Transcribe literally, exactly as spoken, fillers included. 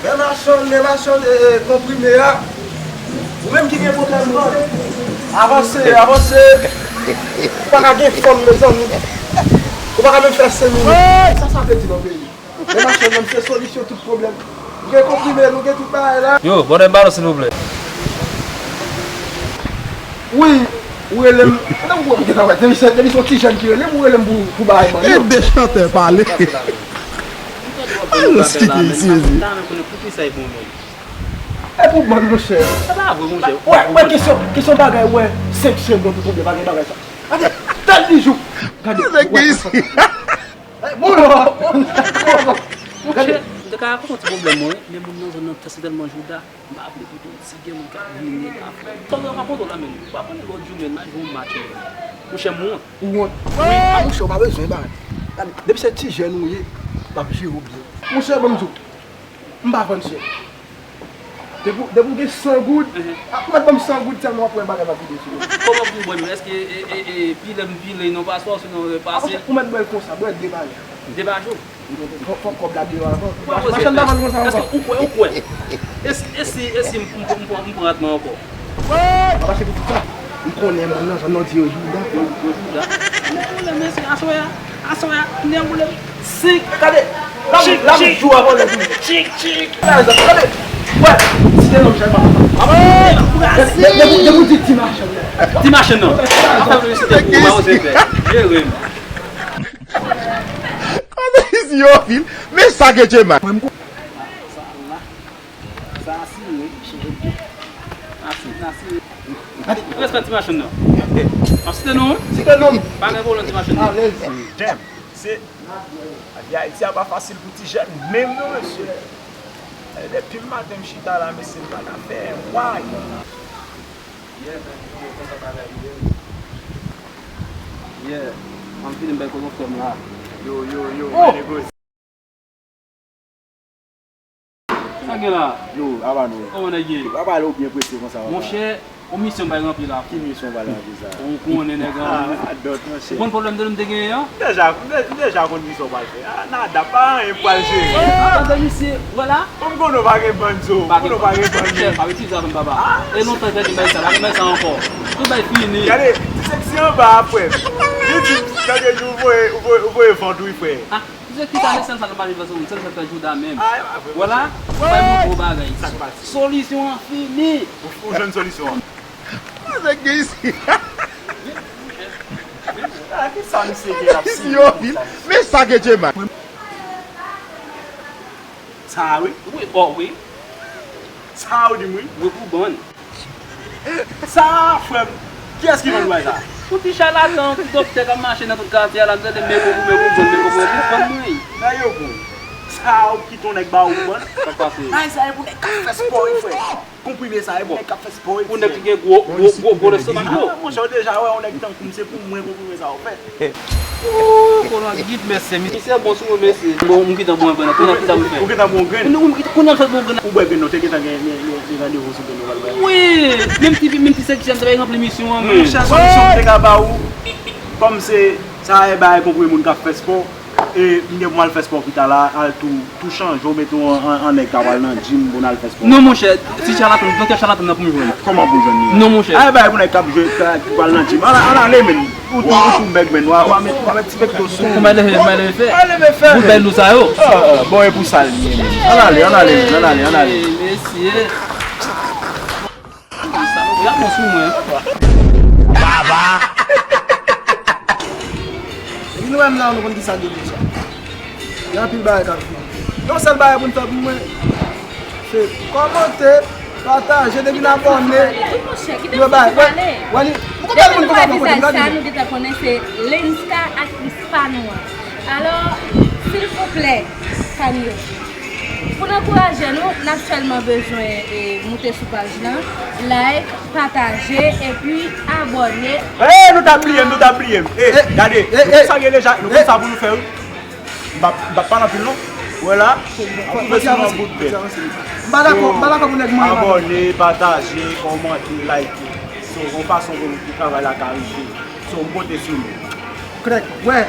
Men machann, men machann, e, e, konprime a. Ou menm ki gen pwoblèm nan, avanse, avanse. Ou pa ka gen fanm, mezanmi. Ou pa ka menm fè senk minit. Sa sa vle di nan peyi? Men machann, menm se solisyon tout pwoblèm. Nou gen konprime, nou gen tout bagay la. Yo, bòdè m balon, silvouplè. Wi, ou rele m. Depi se yon ti jèn ki rele m, ou rele m pou, pou bagay manno. E de chantè pale. Alòs ki gen isi, mezi. E pou bann, monchè. Wè, wè, kesyon, kesyon bagay, wè, senk segonn pou pwoblèm, pa gen bagay sa. Gade, tèl bijou. Gade, wè, isi. Bon, non. Gade. Monchè, m te ka rakonte yon ti pwoblèm mwen, men moun nan zòn nan se tèlman jouda. M pa vle kite yon ti gen moun k ap vini la. Tande w ka kontwole la, men ou pa konnen lòt jou, men m al jwe yon match, men. Monchè, m wont. Ou wont? Wi. A, monchè, ou pa bezwen bagay. Gade, depi se ti jèn ou ye, m ap jere w byen. Monchè, ban m di w, m pa vann chè. Depi, depi w gen san goud, a, ou mèt ban m san goud sèlman, w ap wè bagay m ap vide sou ou. Kòman pou m bwè l? Èske, e, e, e, pile m pile, non, paswa, sinon, e, pase? Ou mèt bwè l konsa, bwè de pa jou. De pa jou? Fò, fò kòb la deyò avan. Machann pa vann konsa ankò. Èske ou kwè, ou kwè? E si, e si, e si m, m, m, m pran ratman ankò? Mache pou tout sa. M konnen moun nan, jan nou di yo jouda. Yo, yo jouda. Nèg boule m, mesye, aswè a, aswè a, nèg boule m. Senk, gade, la m jou avan lè tou. Tchik, tchik. Gade, wè, si te nonm, jèn pa. Depi, depi, depi w di ti machann nan. Ti machann nan. Sa vle site pou ou, pa oze fè. Jere m. Kote isi yo vin? Men sa gen Djemal. Sa asire, cheve byen. Asire, asire. Respè ti machann nan. M ap site non, wi. Site non. Pa gen pwoblèm ti machann nan. Alèz. Damn, se, lavi Ayiti a pa fasil pou ti jèn menm non, mesye. Depi maten m chita la, mesye, m pa ka fè why. Yeah, m ap vini m bay kote frè m la. Yo, yo, yo, my niggas. Sa gen la? Yo, aba nou. Kòman nèg ye? Aba nou byen prese konsa, papa. Monchè, yon misyon m bay ranpli la. Ki misyon w pral ranpli sa? Ou konnen nèg an. Ah, adòt, monchè. Ou konn pwoblèm de nou m te genyen an? M deja, m de-, m deja konn misyon w pral fè. Ah, nada, pa anyen m pral jere. Tande misye, vwala. Kòm konnen w pa gen bann zo, konnen w pa gen bann zo. Chèf, ap itilize avè m, papa. E lontan fè di bay sa, pa gen bay sa ankò. Tout bay fini. Gade, ti seksi anba a, frè m. Li di, gade, ou voye, ou voye, ou voye vant, wi, frè. Ti se ki sa, se sèl sa nou pa vle fè sou moun, sèl sa fè jouda menm. Vwala, bay montre w bagay. Solisyon an fini. Ou jwenn solisyon an. Sa gen isi. Ki sa misye gen ap siyen konsa? Men sa gen Djemal. Sa a wi. Wi, o wi. Sa a ou di m wi. Wi pou bann. Sa, frè m, kiyès ki vann ou bay sa? Yon ti chalatan, yon ti doktè k ap mache nan tout katye a la, m tande meko pou meko, bann meko pou meko, vann mwen. Nan yo pou. Sa ou kite yon nèg ba ou vann? Sa k pase? Ay, sa e pou nèg k ap fè spò wi, frè. Konprime sa e pou nèg k ap fè spò wi. Pou nèg ki gen gwo, gwo, gwo, gwo lestomak yo. Ah, monchè, ou deja wè yon nèg tankou m, se pou mwen konprime sa ou fè. Ooh, kolon git, mesye, misye bon sou mwen, mesye. Bon, m gentan bon, bon, kounye a ki sa m fè? Ou gentan bon grenn? Kounye a m gentan, kounye a m fè bon grenn. Ou bwè grenn nan, ou te gentan gen, gen, gen, gen randevou sou grenn ou pral bwè? Wi, menm ti, menm ti sèk ti a m te bay ranpli misyon an, men. Monchè, solisyon m te ka ba ou, kòm se, sa e bagay konprann moun k ap fè spò, e m gen pou m al fè spò pita la, al tou, tou chanje w, mete w an, an, an nèg k ap al nan gym pou n al fè spò. Non, monchè, ti chalatan, doktè chalatan nan pou m jwenn. Kòman pou w jwenn li? Non, monchè. Ay, bay pou nèg k ap jwe, k ap al nan gym. Ann, ann ale, men. Ou tou, ou tou bèg, men. W a, w a met, w a met ti bèk dlo sou ou. Kòman leve, kòman leve fè? Bout bèl nou sa yo. Ah, ah, bon, e pou sa l ye, men. Ann ale, ann ale, men. Ann ale, ann ale. Mesye. Salopri a bon sou mwen. Baba. Depi nou wè m la, nou konn ki sa gen deja. Gen anpil bagay k ap vini. Yon sèl bagay pou n fè pou mwen, se kòmante, pataje, depi n abòne. Wi, monchè, kite m fè pale. Depi nou wè vizaj sa, nou gentan konnen se Lenska, aktris pa nou an. Alò, silvouplè, fanmi yo, pou n ankouraje nou, n ap sèlman bezwen, e, moute sou paj lan, like, pataje, epi abòne. Eh, nou t ap bliye m, nou t ap bliye m. Eh, gade, nou konn sa gen deja, nou konn sa pou nou fè, wi. M p ap, m p ap pale anpil, non. Ou wè la, ap twouve sou yon bout bèt. M pa dakò, m pa dakò pou nèg manyen m. Abòne, pataje, kòmante, like. So, yon fason pou, pou travay la ka rive. So, m konte sou nou. Krèk, wè.